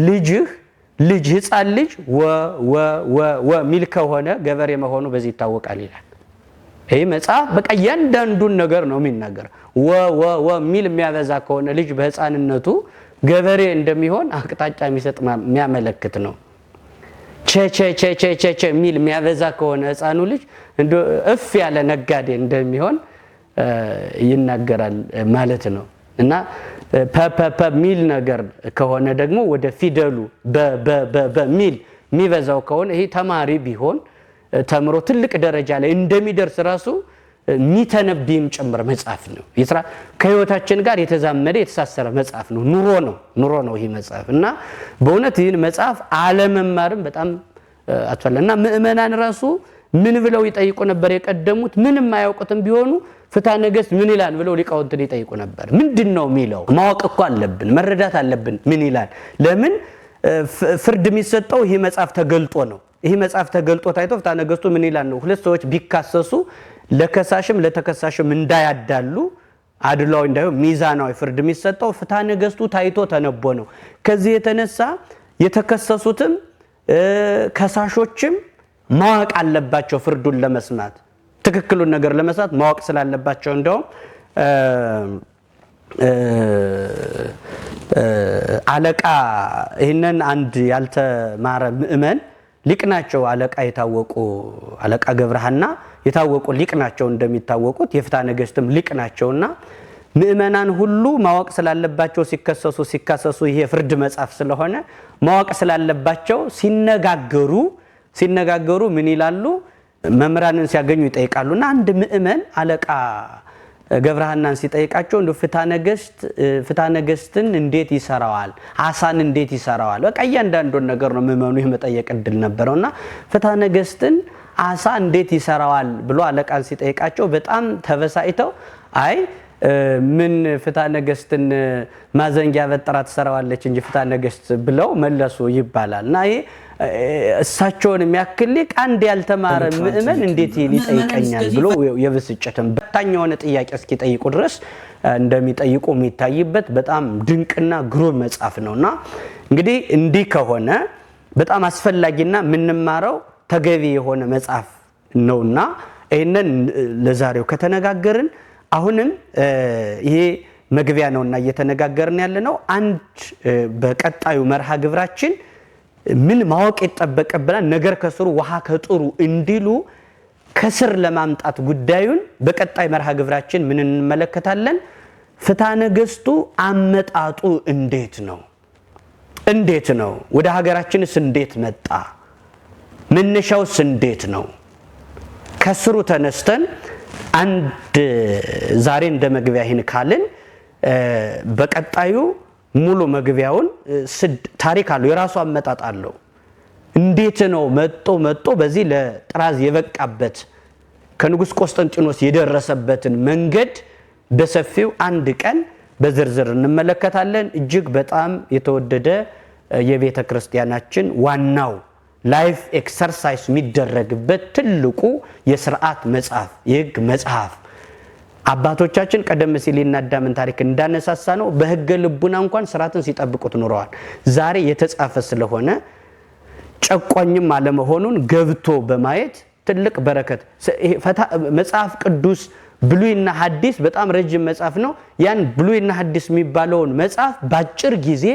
ልጅህ ልጅ ሕፃን ልጅ ወ ወ ወ ወ ሚል ከሆነ ገበሬ መሆኑ በዚህ ይታወቃል ይላል። ይህ መጽሐፍ በቃ እያንዳንዱን ነገር ነው የሚናገረው። ወ ወ ወ ሚል የሚያበዛ ከሆነ ልጅ በሕፃንነቱ ገበሬ እንደሚሆን አቅጣጫ የሚሰጥ የሚያመለክት ነው። ቸ ቸ ቸ ቸ ቸ ቸ ሚል የሚያበዛ ከሆነ ሕፃኑ ልጅ እፍ ያለ ነጋዴ እንደሚሆን ይናገራል ማለት ነው። እና ፐ ፐ ፐ ሚል ነገር ከሆነ ደግሞ ወደ ፊደሉ በ በ በ በ ሚል የሚበዛው ከሆነ ይሄ ተማሪ ቢሆን ተምሮ ትልቅ ደረጃ ላይ እንደሚደርስ ራሱ የሚተነብይም ጭምር መጽሐፍ ነው። የስራ ከህይወታችን ጋር የተዛመደ የተሳሰረ መጽሐፍ ነው። ኑሮ ነው፣ ኑሮ ነው ይህ መጽሐፍ። እና በእውነት ይህን መጽሐፍ አለመማርም በጣም አስፈላጊ እና ምእመናን ራሱ ምን ብለው ይጠይቁ ነበር? የቀደሙት ምንም አያውቁትም ቢሆኑ ፍትሐ ነገሥት ምን ይላል ብለው ሊቃውንትን ይጠይቁ ነበር። ምንድን ነው የሚለው? ማወቅ እኮ አለብን፣ መረዳት አለብን። ምን ይላል? ለምን ፍርድ የሚሰጠው ይህ መጽሐፍ ተገልጦ ነው። ይህ መጽሐፍ ተገልጦ ታይቶ ፍትሐ ነገሥቱ ምን ይላል ነው። ሁለት ሰዎች ቢካሰሱ ለከሳሽም ለተከሳሽም እንዳያዳሉ፣ አድሏዊ እንዳይሆን ሚዛናዊ ፍርድ የሚሰጠው ፍትሐ ነገሥቱ ታይቶ ተነቦ ነው። ከዚህ የተነሳ የተከሰሱትም ከሳሾችም ማወቅ አለባቸው። ፍርዱን ለመስማት፣ ትክክሉን ነገር ለመስማት ማወቅ ስላለባቸው እንደውም አለቃ ይህንን አንድ ያልተማረ ምእመን፣ ሊቅ ናቸው፣ አለቃ የታወቁ አለቃ ገብረሐና የታወቁ ሊቅ ናቸው። እንደሚታወቁት የፍትሐ ነገሥትም ሊቅ ናቸውና ምእመናን ሁሉ ማወቅ ስላለባቸው ሲከሰሱ ሲካሰሱ ይሄ የፍርድ መጽሐፍ ስለሆነ ማወቅ ስላለባቸው ሲነጋገሩ ምን ይላሉ? መምህራንን ሲያገኙ ይጠይቃሉ። እና አንድ ምእመን አለቃ ገብረሐናን ሲጠይቃቸው እንደ ፍትሐ ነገሥትን እንዴት ይሰራዋል? አሳን እንዴት ይሰራዋል? በቃ እያንዳንዱን ነገር ነው ምእመኑ የመጠየቅ እድል ነበረውና ፍትሐ ነገሥትን አሳ እንዴት ይሰራዋል ብሎ አለቃን ሲጠይቃቸው በጣም ተበሳጭተው አይ ምን ፍትሐ ነገሥትን ማዘንጊያ በጥራ ትሰራዋለች እንጂ ፍትሐ ነገሥት ብለው መለሱ ይባላል። እና ይሄ እሳቸውን የሚያክል ሊቅ አንድ ያልተማረ ምእመን እንዴት ይህን ይጠይቀኛል ብሎ የብስጭትም በታኝ የሆነ ጥያቄ እስኪጠይቁ ድረስ እንደሚጠይቁ የሚታይበት በጣም ድንቅና ግሩም መጽሐፍ ነው። እና እንግዲህ እንዲህ ከሆነ በጣም አስፈላጊና የምንማረው ተገቢ የሆነ መጽሐፍ ነውና ይህንን ለዛሬው ከተነጋገርን አሁንም ይሄ መግቢያ ነውና እየተነጋገርን ያለ ነው። አንድ በቀጣዩ መርሃ ግብራችን ምን ማወቅ ይጠበቅብናል? ነገር ከስሩ ውሃ ከጥሩ እንዲሉ ከስር ለማምጣት ጉዳዩን በቀጣይ መርሃ ግብራችን ምን እንመለከታለን? ፍትሐ ነገሥቱ አመጣጡ እንዴት ነው? እንዴት ነው? ወደ ሀገራችንስ እንዴት መጣ? መነሻውስ እንዴት ነው? ከስሩ ተነስተን አንድ ዛሬ እንደ መግቢያ ይህን ካልን በቀጣዩ ሙሉ መግቢያውን ታሪክ አለው፣ የራሱ አመጣጥ አለው። እንዴት ነው መጦ መጦ በዚህ ለጥራዝ የበቃበት፣ ከንጉሥ ቆስጠንጢኖስ የደረሰበትን መንገድ በሰፊው አንድ ቀን በዝርዝር እንመለከታለን። እጅግ በጣም የተወደደ የቤተ ክርስቲያናችን ዋናው life exercise የሚደረግበት ትልቁ የስርዓት መጽሐፍ፣ የህግ መጽሐፍ፣ አባቶቻችን ቀደም ሲል የአዳምን ታሪክ እንዳነሳሳ ነው በህገ ልቡና እንኳን ስርዓትን ሲጠብቁት ኖረዋል። ዛሬ የተጻፈ ስለሆነ ጨቋኝም አለመሆኑን ገብቶ በማየት ትልቅ በረከት። መጽሐፍ ቅዱስ ብሉይና ሐዲስ በጣም ረጅም መጽሐፍ ነው። ያን ብሉይና ሐዲስ የሚባለውን መጽሐፍ ባጭር ጊዜ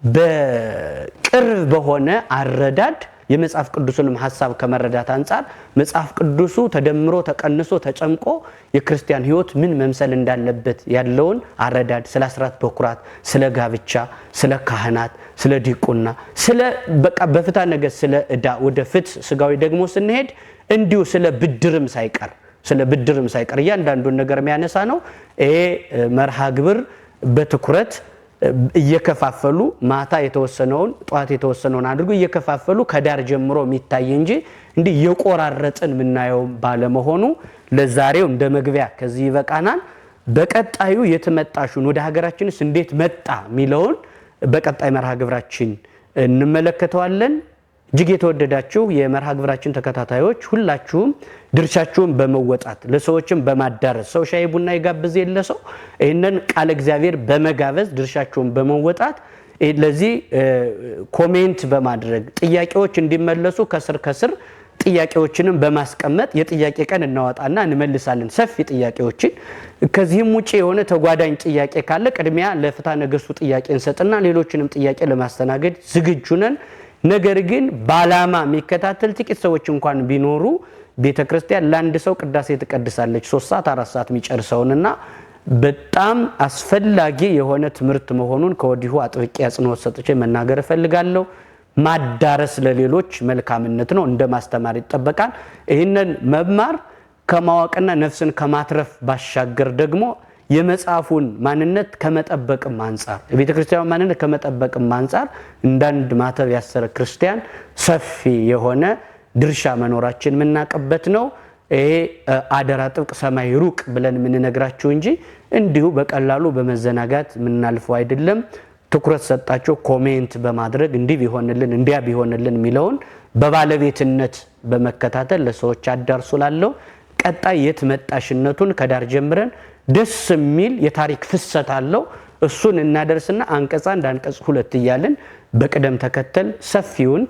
በቅርብ በሆነ አረዳድ የመጽሐፍ ቅዱስንም ሐሳብ ከመረዳት አንጻር መጽሐፍ ቅዱሱ ተደምሮ ተቀንሶ ተጨምቆ የክርስቲያን ሕይወት ምን መምሰል እንዳለበት ያለውን አረዳድ፣ ስለ አስራት በኩራት፣ ስለ ጋብቻ፣ ስለ ካህናት፣ ስለ ዲቁና፣ ስለ በቃ በፍትሐ ነገሥት ስለ ዕዳ፣ ወደ ፍትህ ስጋዊ ደግሞ ስንሄድ እንዲሁ ስለ ብድርም ሳይቀር እያንዳንዱን ነገር የሚያነሳ ነው። ይሄ መርሃ ግብር በትኩረት እየከፋፈሉ ማታ የተወሰነውን ጠዋት የተወሰነውን አድርጎ እየከፋፈሉ ከዳር ጀምሮ የሚታይ እንጂ እንዲህ የቆራረጥን የምናየው ባለመሆኑ ለዛሬው እንደ መግቢያ ከዚህ ይበቃናል። በቀጣዩ የትመጣሹን ወደ ሀገራችንስ እንዴት መጣ የሚለውን በቀጣይ መርሃ ግብራችን እንመለከተዋለን። እጅግ የተወደዳችሁ የመርሃ ግብራችን ተከታታዮች ሁላችሁም ድርሻችሁን በመወጣት ለሰዎችም በማዳረስ፣ ሰው ሻይ ቡና ይጋብዝ የለ ሰው ይህንን ቃለ እግዚአብሔር በመጋበዝ ድርሻችሁን በመወጣት ለዚህ comment በማድረግ ጥያቄዎች እንዲመለሱ ከስር ከስር ጥያቄዎችንም በማስቀመጥ የጥያቄ ቀን እናወጣና እንመልሳለን ሰፊ ጥያቄዎችን። ከዚህም ውጭ የሆነ ተጓዳኝ ጥያቄ ካለ ቅድሚያ ለፍትሐ ነገሥቱ ጥያቄ እንሰጥና ሌሎችንም ጥያቄ ለማስተናገድ ዝግጁ ነን። ነገር ግን በዓላማ የሚከታተል ጥቂት ሰዎች እንኳን ቢኖሩ ቤተ ክርስቲያን ለአንድ ሰው ቅዳሴ ትቀድሳለች 3 ሰዓት 4 ሰዓት የሚጨርሰውንና በጣም አስፈላጊ የሆነ ትምህርት መሆኑን ከወዲሁ አጥብቄ አጽንኦት ሰጥቼ መናገር እፈልጋለሁ። ማዳረስ ለሌሎች መልካምነት ነው፣ እንደ ማስተማር ይጠበቃል። ይህንን መማር ከማወቅና ነፍስን ከማትረፍ ባሻገር ደግሞ የመጽሐፉን ማንነት ከመጠበቅም አንጻር፣ የቤተ ክርስቲያኑ ማንነት ከመጠበቅም አንጻር እንዳንድ ማተብ ያሰረ ክርስቲያን ሰፊ የሆነ ድርሻ መኖራችን የምናውቅበት ነው። ይሄ አደራ ጥብቅ ሰማይ ሩቅ ብለን የምንነግራችሁ እንጂ እንዲሁ በቀላሉ በመዘናጋት የምናልፈው አይደለም። ትኩረት ሰጣችሁ comment በማድረግ እንዲህ ቢሆንልን እንዲያ ቢሆንልን የሚለውን በባለቤትነት በመከታተል ለሰዎች አዳርሱ። ላለው ቀጣይ የት መጣሽነቱን ከዳር ጀምረን ደስ የሚል የታሪክ ፍሰት አለው። እሱን እናደርስና አንቀጽ 1፣ አንቀጽ 2 እያልን በቅደም ተከተል ሰፊውን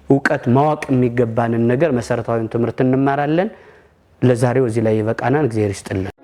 እውቀት ማወቅ የሚገባንን ነገር መሰረታዊውን ትምህርት እንማራለን። ለዛሬው እዚህ ላይ ይበቃናል። እግዚአብሔር ይስጥልን።